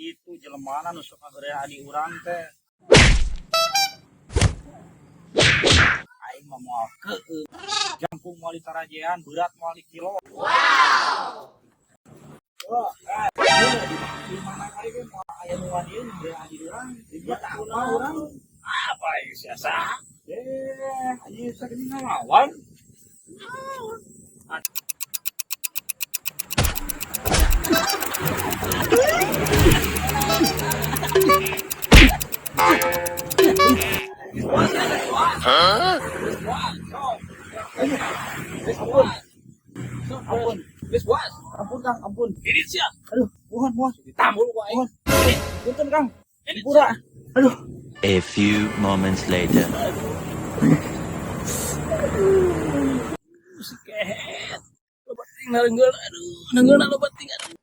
Itu jelemana nu sok ngageurehan adi urang teh. Aing mah moal keun. Jangkung moal ditarajean, berat moal di kilo. Wow. Wah, di mana kali ge moal aya nu wani ngeurehan adi urang. Ribet apa urang? Apa ieu siasa? Eh, anjing sakieu ngalawan. Ampun. Geus puas. Ampun, Kang, ampun. Ini sia. Aduh, mohon, mohon. Ditambul ku aing. Mohon. Punten, Kang. Pura. Aduh. A few moments later. Si kehet. Loba ting nareunggeul, aduh, neunggeulna loba ting, aduh.